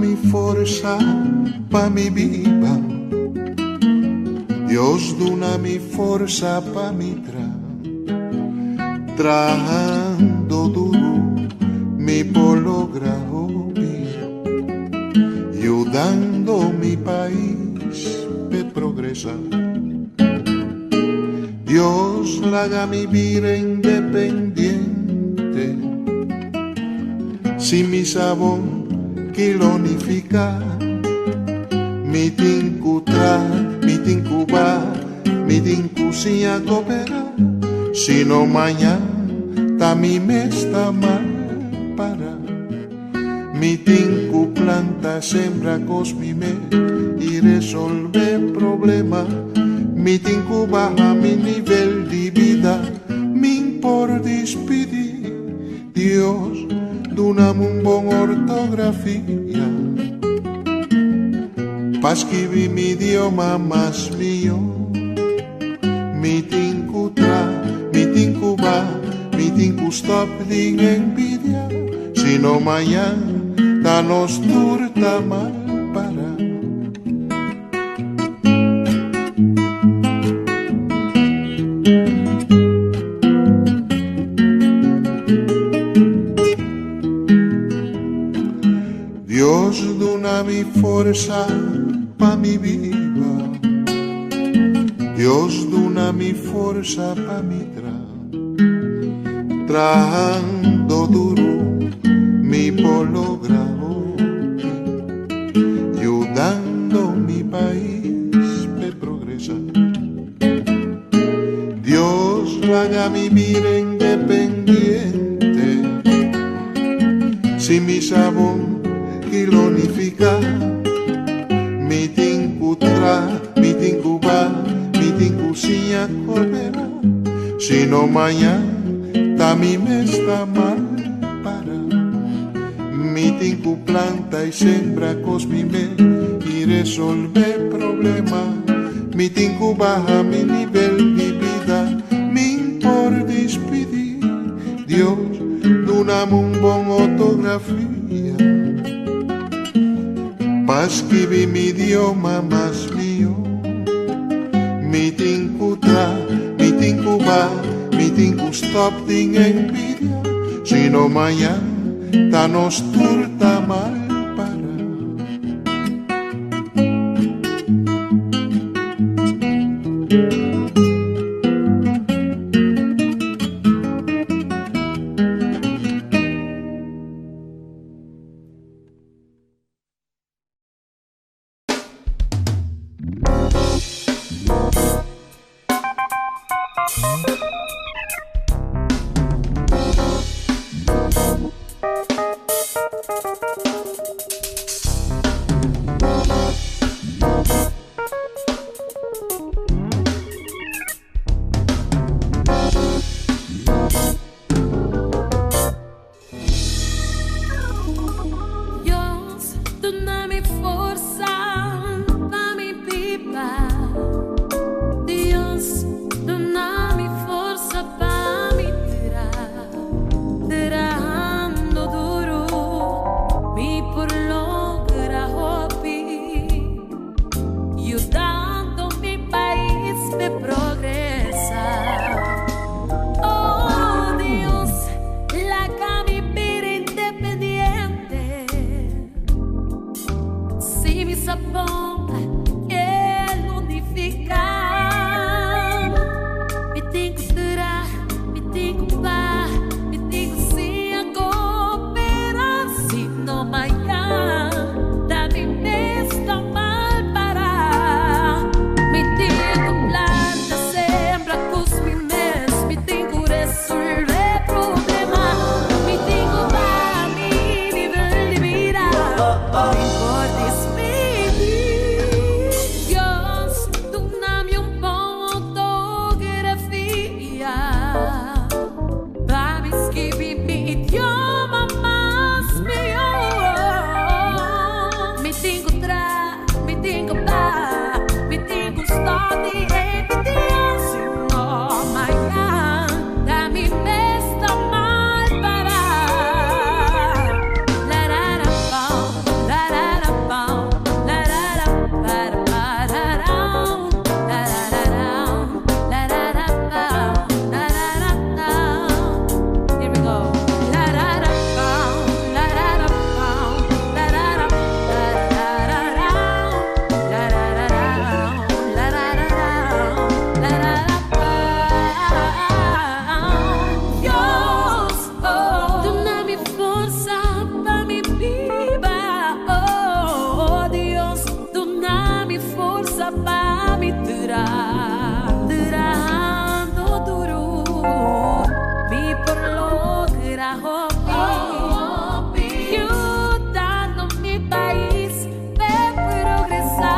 mi forsa pa mi biba. Dios duna mi forsa pa mi tra. Trahando duru mi por logra hopi. Yudando mi pais p'e progresa. Dios laga mi bira independiente. Si mi sabon kilonifica. Mi tin ku tra, mi tin ku ba, mi tin ku siña coopera. Sino mañan ta mi mes ta mal para. Mi tin ku planta, sembra kos mi mes i resolve problema. Mi tin ku baha mi nivel di bida, min por dispidi. Dios, dunami un bon ortografia pa skibi mi idioma mas mihó. Mi tin ku tra, mi tin ku ba, mi tin ku stop di envidia, sino mañan ta nos tur ta mal para. Dios duna mi forsa pa mi biba. Dios duna mi forsa pa mi tra. Trahando duru mi por logra hopi. Yudando mi pais p'e progresa. Dios laga mi bira independiente. Si mi sabon kilonifica. Mi tin ku tra, mi tin ku ba, mi tin ku siña coopera. Sino mañan ta mi mes ta mal para. Mi tin ku planta i sembra kos mi mes i resolve problema. Mi tin ku baha mi nivel di bida, min por dispidi. Dios, dunami un bon ortografia pa skibi mi idioma mas mihó. Mi tin ku tra, mi tin ku ba, mi tin ku stop di envidia, sino mañan ta nos tur ta mal para. Dios, duna mi forsa pa mi biba. Dios, duna mi forsa pa mi tra. Trahando duru, mi por logra hopi. Yudando mi pais p'e progresa. Oh Dios, laga mi bira independiente. Si mi sabon ke unifica. Mi tin ku tra, mi tin ku ba, mi tin ku siña coopera. Si no mañan ta mi mes ta mal para. Mi tin ku planta, sembra kus mi mes, mi tin ku resolve problema. Mi tin ku baha mi nivel di bida, mi por dispidi. forsa pa mi traha. Trahando duru mi por logra hopi, yudando mi pais p'e progresá.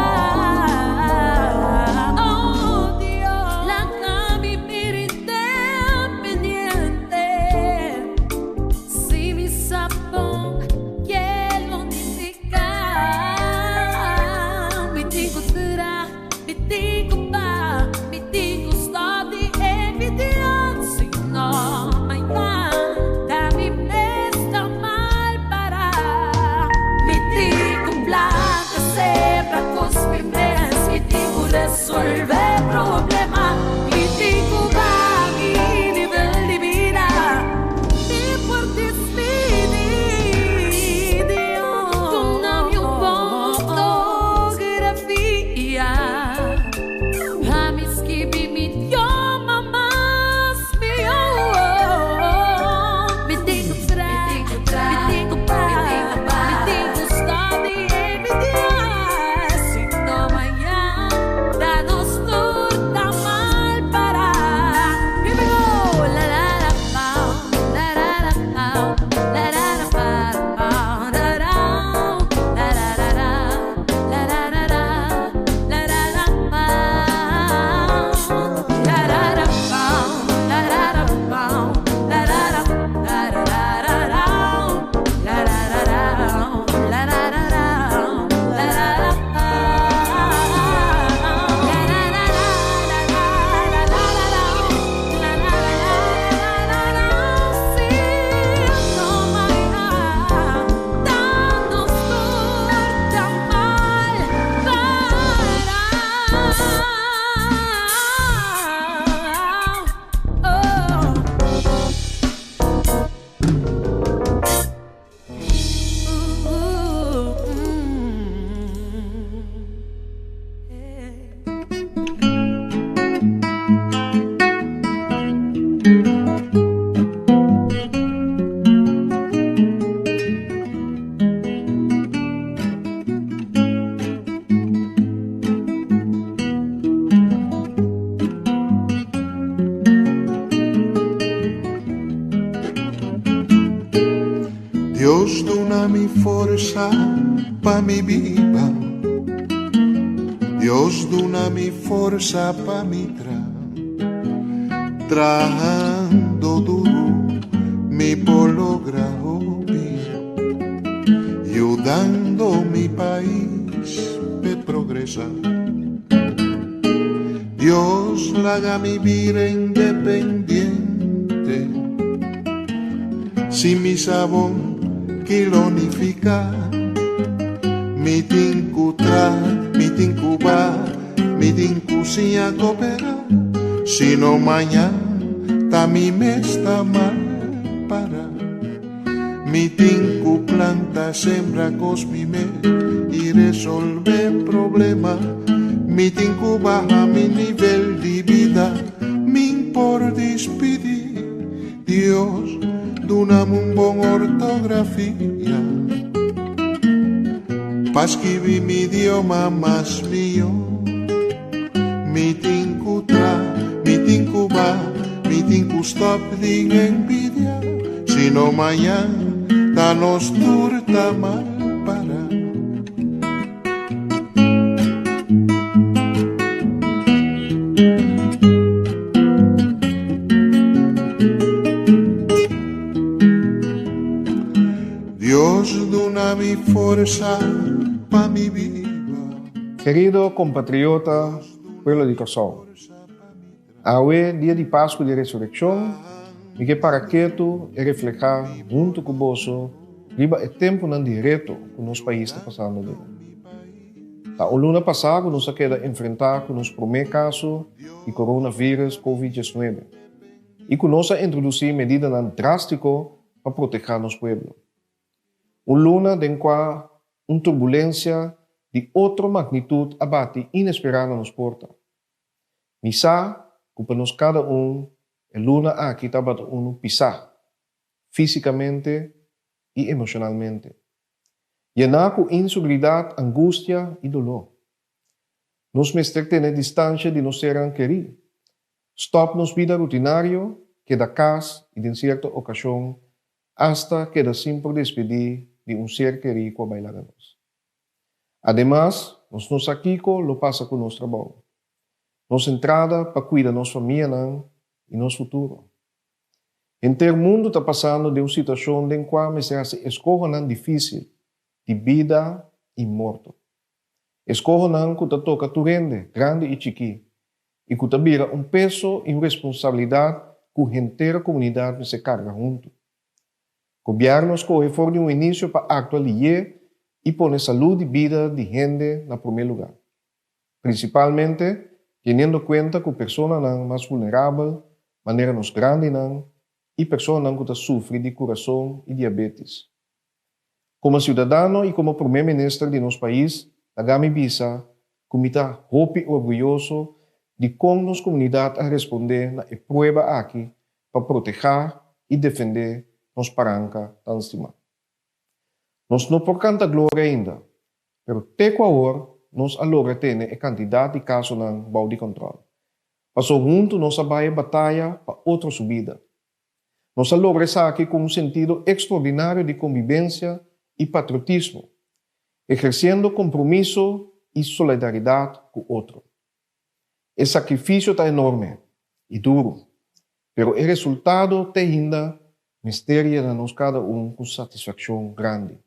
Oh Dios, laga mi bira independiente. Si mi sa bon ke lo nifiká. Mi tin ku traha, mi tin ku baha, mi tin ku stòp di envidiá. Si no, mañan ta mi mes ta mal pará. Mi tin ku planta sembra kos mi mes, mi tin ku resolvé problema, mi tin ku baha mi nivel di bida. Mi por despidi Dios. Duna mi un bon ortografia pa mi skibi mi idioma mas mihó. Mi tin ku tra, mi tin ku pa, mi tin ku stòp di envidiá. Si no mañan ta nos tur ta mal pará. Here we go! La la la pao, la la la pao, la la la pa pao, la la la la la la la la la la la la la pao, la la la pao, la la la pao, la la la la la la la la la la la la la la la la la la pao, la la la la la la la la la la la la si no mañan ta nos tur ta mal pará. Oh. Ooh, mm, yeah. Dios duna mi forsa pa mi biba. Dios duna mi forsa pa mi tra. Trahando duru mi por logra hopi. Yudando mi pais p'e progresá. Dios laga mi bira independiente. Si mi sa bon ki lo nifiká. Mi tin ku traha, mi tin ku baha, mi tin ku siña koperá. Si no mañan ta mi mes ta mal pará. Mi tin ku planta, sembra kos mi mes i resolvé problema. Mi tin ku baha mi nivel di bida, min por dispidí. Dios, dunami un bon ortografia pa skibi mi idioma mas mihó. Mi tin ku tra, mi tin ku ba, mi tin ku stòp di envidia, sino mañan ta nos tur ta mal pará. Dios duna mi forsa pa mi biba. Kerido kompatriota pueblo di Kòrsou, awe dia di Pasku di Resurekshon mi ke para ketu i reflehá huntu ku boso riba e tempunan di reto ku nos pais ta pasando den. Ta un luna pasá ku nos a keda enfrentá ku nos promé kaso di coronavirus Covid diesnuebe i ku nos a introdusí medidanan drástiko pa protehá nos pueblo. Un luna den kua un turbulensia di otro magnitut a bati inesperá na nos porta. Mi sa ku pa nos kada un e luna aki tabata unu pisá, físikamente i emoshonalmente, yená ku inseguridat, angustia i doló. Nos mester tene distansha di nos sernan kerí, stòp nos bida rutinario, keda kas i den sierto okashon asta keda sin por despedí di un ser kerí ku a bai laga nos. Ademas, nos no sa kiko lo pasa ku nos trabou, nos entrada pa kuida nos famianan i nos futuro. Henter mundu ta pasando den un situashon den kua mester hasi eskohonan difísil di bida i morto. Eskohonan ku ta toka tur hende, grandi i chikí, i ku ta bira un peso i un responsabilidat ku henter komunidat mester karga huntu. Gobièrnu a skohe for di un inisio pa aktua lié i pone salú di bida di hende na promé lugá. Prinsipalmente teniendo kuenta ku personanan mas vulnerabel manera nos grandinan i personanan ku ta sufri di kurason i diabetis. Komo siudadano i komo promé minister di nos pais laga mi bisa ku mi ta hopi orguyoso di kon nos komunidat a respondé na e prueba aki pa protehá i defendé nos paranka tan stimá. Nos no por kanta gloria ainda, pero te ku awor nos a logra tene e kantidat di kasonan bou di kòntròl. Paso huntu nos a bai e bataya pa otro su bida. Nos a logra esaki ku un sentido ekstraordinario di kombibensia i patriotismo, ehersiendo kompromiso i solidaridat ku otro. E sakrifisio ta enorme i duru, pero e resultado te ainda mester yena nos kada un ku satisfakshon grandi.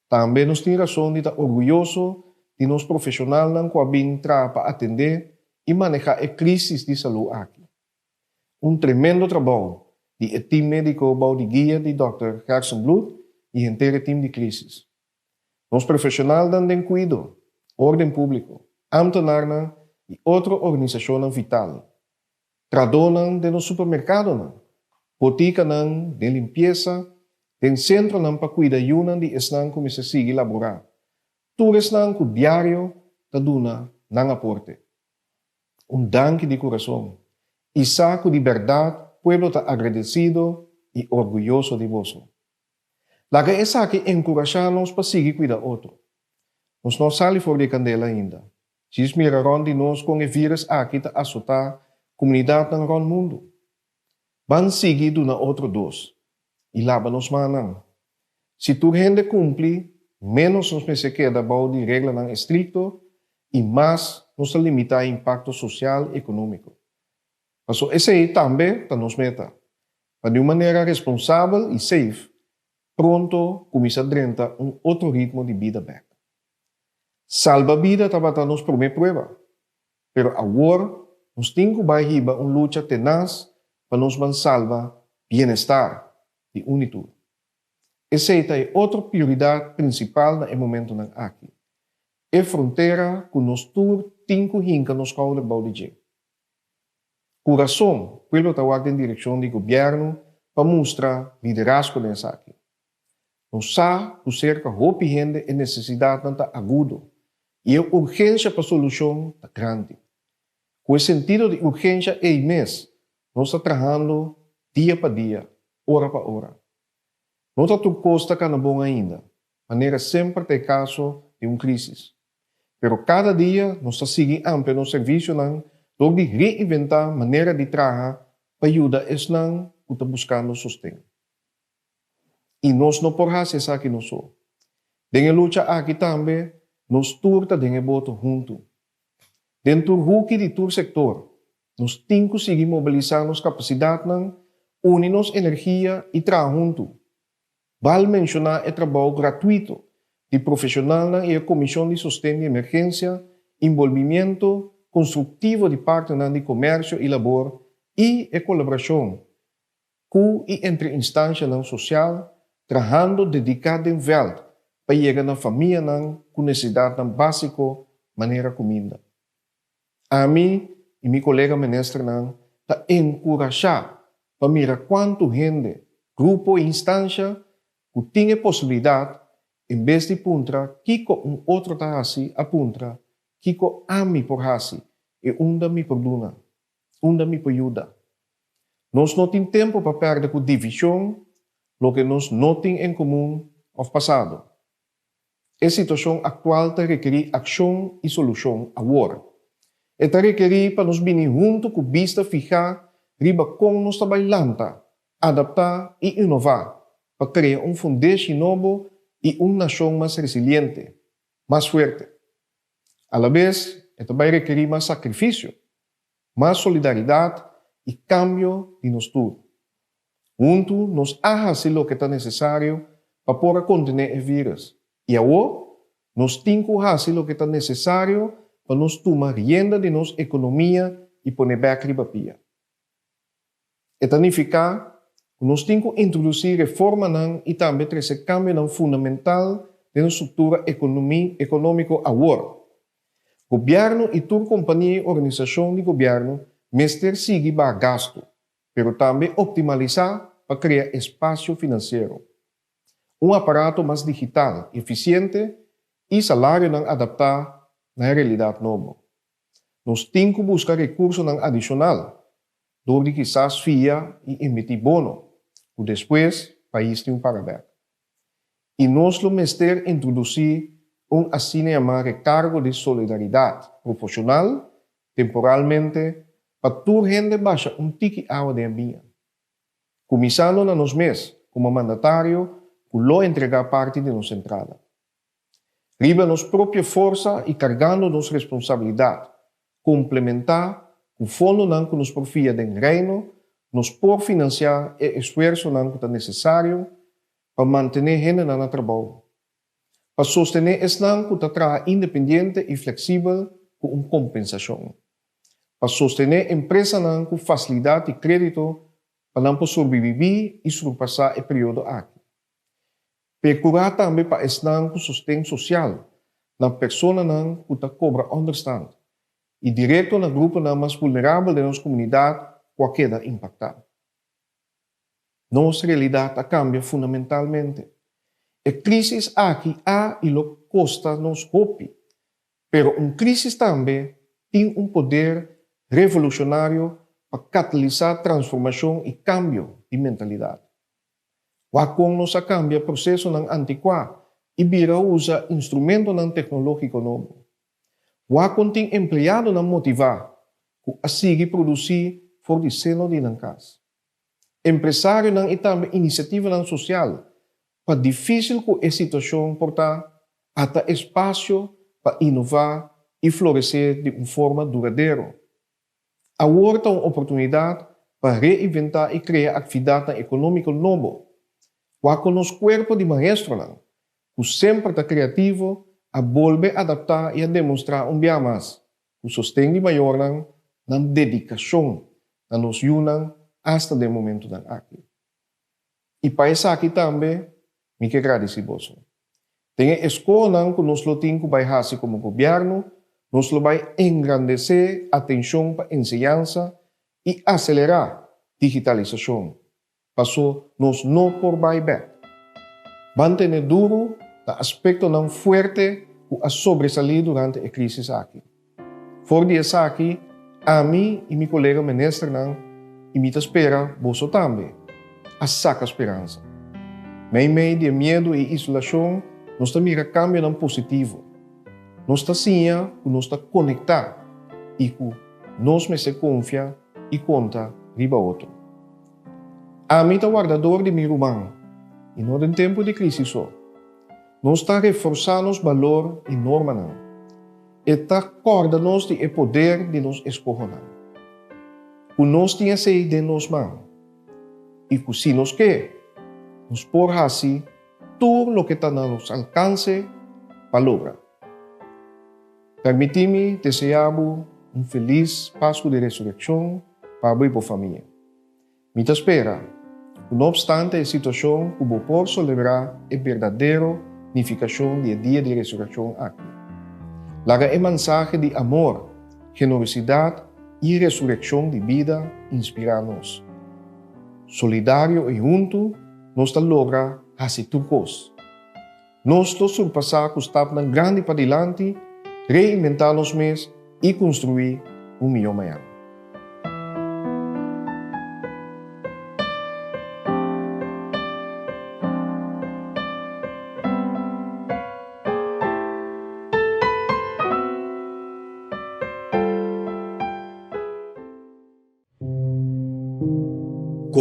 Tambe nos tin rason di ta orguyoso di nos profeshonalnan ku a bin traha pa atendé i manehá e krísis di salú aki. Un tremendo trabou di e team medico bou di guia di dòkter Gerson Bloed y henter e team di crisis. Nos profesionalnan den cuido, orden publico, ambtenarnan y otro organisacionnan vital, trahadónan den nos supermercadonan, boticanan den limpiesa, den centronan pa cuida yunan di esnan cu mester sigui labora, tur esnan cu diario ta duna nan aporte. Un danki di kurason i sa ku di bèrdat pueblo ta agradesido i orguyoso di boso. Laga esaki enkurashá nos pa sigui kuida otro. Nos no a sali for di e kandela ainda. Djis mira rònt di nos kon e vírus aki ta asotá komunidatnan rònt mundu. Ban sigui duna otro dos i laba nos mannan. Si tur hende kumpli, ménos nos mester keda bou di reglanan estrikto i mas nos ta limitá e impakto sosial i ekonómiko. Paso esei tambe ta nos meta, pa di un manera responsabel i safe pronto kuminsá drenta un otro ritmo di bida bèk. Salba bida tabata nos promé prueba, pero awor nos tin ku bai hiba un lucha tenas pa nos ban salba bienestar di un i tur. Esei ta e otro prioridat prinsipal na e momentonan aki, e frontera ku nos tur tin ku hinka nos kouder bou di dje. Ku rason, pueblo ta wak den direkshon di gobièrnu pa mustra liderazgo den esaki. Nos sa ku serka hopi hende e nesesidatnan ta agudo i e urgensha pa solushon ta grandi. Ku e sentido di urgensha ei mes, nos ta trahando dia pa dia, ora pa ora. No ta tur kos ta kana bon ainda, manera semper ta e kaso di un krísis. Pero kada dia nos ta sigui amplia nos servisionan dor di reinventá manera di traha pa yuda esnan ku ta buskando sosten. I nos no por hasi esaki nos so. Den e lucha aki tambe nos tur ta den e boto huntu. Den tur huki di tur sektor, nos tin ku sigui mobilisá nos kapasidatnan, uni nos energia i traha huntu. Bal menshoná e trabou gratuito di profeshonalnan i e Komishon di Sosten di Emergensia, inbolbimiento konstruktivo di partnernan di komersio i labor i e kolaborashon ku i entre instanshanan sosial trahando dediká den vèlt pa yega na famianan ku nesesidatnan básiko manera kuminda. Ami i mi kolega ministernan ta enkurashá pa mira kuantu hende, grupo i instansha ku tin e posibilidat en bes di puntra kiko un otro ta hasi a puntra kiko ami por hasi i unda mi por duna. Unda mi por yuda? Nos no tin tempu pa pèrdè ku divishon, loke nos no tin en komun òf pasado. E situashon aktual ta rekerí akshon i solushon awor. E ta rekerí pa nos bini huntu ku bista fihá riba kon nos ta bai lanta, adaptá i inová pa krea un fundeshi nobo i un nashon mas resiliente, mas fuerte. Alabes e ta bai rekerí mas sakrifisio, mas solidaridat i kambio di nos tur. Huntu nos a hasi loke ta nesesario pa por a kontené e vírus i awor nos tin ku hasi loke ta nesesario pa nos tuma rienda di nos ekonomia i pone bèk riba pia. E ta nifiká ku nos tin ku introdusí reformanan i tambe trese kambionan fundamental den nos struktura ekonómiko awor. Gobièrnu i tur kompania i organisashon di gobièrnu mester sigui baha gastu, pero tambe optimalisá pa krea espasio finansiero. Un aparato mas digital, efisiente i salarionan adaptá na e realidat nobo. Nos tin ku buska rekursonan adishonal dor di kisas fia i emití bono, ku despues pais tin un paga bèk. I nos lo mester introdusí un asina yamá rekargo di solidaridat proporshonal, temporalmente, pa tur hende basha un tiki awa den e biña. Kuminsando na nos mes komo mandatario ku lo entregá parti di nos entrada. Riba nos propio forsa i kargando nos responsabilidat, komplementá ku fondonan ku nos por fia den Reino, nos por finansiá e esfuersonan ku ta nesesario pa mantené hendenan na trabou, pa sostené esnan ku ta traha independiente i fleksibel ku un kompensashon, pa sostené empresanan ku fasilidat di krédito pa nan por sorbibibí i surpasá e periodo aki. Perkurá tambe pa esnan ku sosten sosial, na personanan ku ta kobra ònderstant i direkto na gruponan mas vulnerabel den nos komunidat ku a keda impaktá. Nos realidat a kambia fundamentalmente. E krísis aki a i lo kosta nos hopi, pero un krísis tambe tin un poder revolushonario pa katalisá transformashon i kambio di mentalidat. Wak kon nos a kambia prosesonan antikuá i bira usa instrumentonan teknológiko nobo. Wak kon tin empleadonan motivá ku a sigui produsí for di seno di nan kas. Empresarionan i tambe inisiativanan sosial, pa difísil ku e situashon por ta, ata espasio pa inová i floresé di un forma duradero. Awor ta un oportunidat pa reinventá i krea aktividatnan ekonómiko nobo. Wak kon nos kuerpo di maestronan, ku semper ta kreativo, a bolbe adaptá i a demostrá un bia mas, ku sosten di mayornan, nan dedikashon na nos yunan asta den momentunan aki. I pa esaki tambe mi ke gradisí boso. Den e eskohonan ku nos lo tin ku bai hasi komo gobièrnu, nos lo bai engrandesé atenshon pa enseñansa i aselerá digitalisashon, pasó nos no por bai bèk. Ban tene duru na aspektonan fuerte ku a sobresalí durante e krísis aki. For di esaki, ami i mi kolega ministernan, i mi ta spera boso tambe, a saka speransa. Meimei di e miedu i isolashon, nos ta mira kambionan positivo. Nos ta siña ku nos ta konektá i ku nos mester konfia i konta riba otro. Ami ta wardador di mi ruman, i no den tempu di krisis so. Nos ta reforsá nos balor i normanan. E ta kòrda nos di e poder di nos eskohonan. Ku nos tin esei den nos man i ku si nos ke, nos por hasi tur loke ta na nos alkanse pa logra. Permití mi deseá bo un felis Pasku di Resurekshon pa bo i bo famia. Mi ta spera ku no opstante e situashon ku bo por selebrá e berdadero nifikashon di e dia di resurekshon aki. Laga e mansahe di amor, generosidat i resurekshon di bida inspirá nos. Solidario i huntu nos ta logra hasi tur kos. Nos lo surpasá ku stapnan grandi padilanti, reinventá nos mes i konstruí un mihó mañana.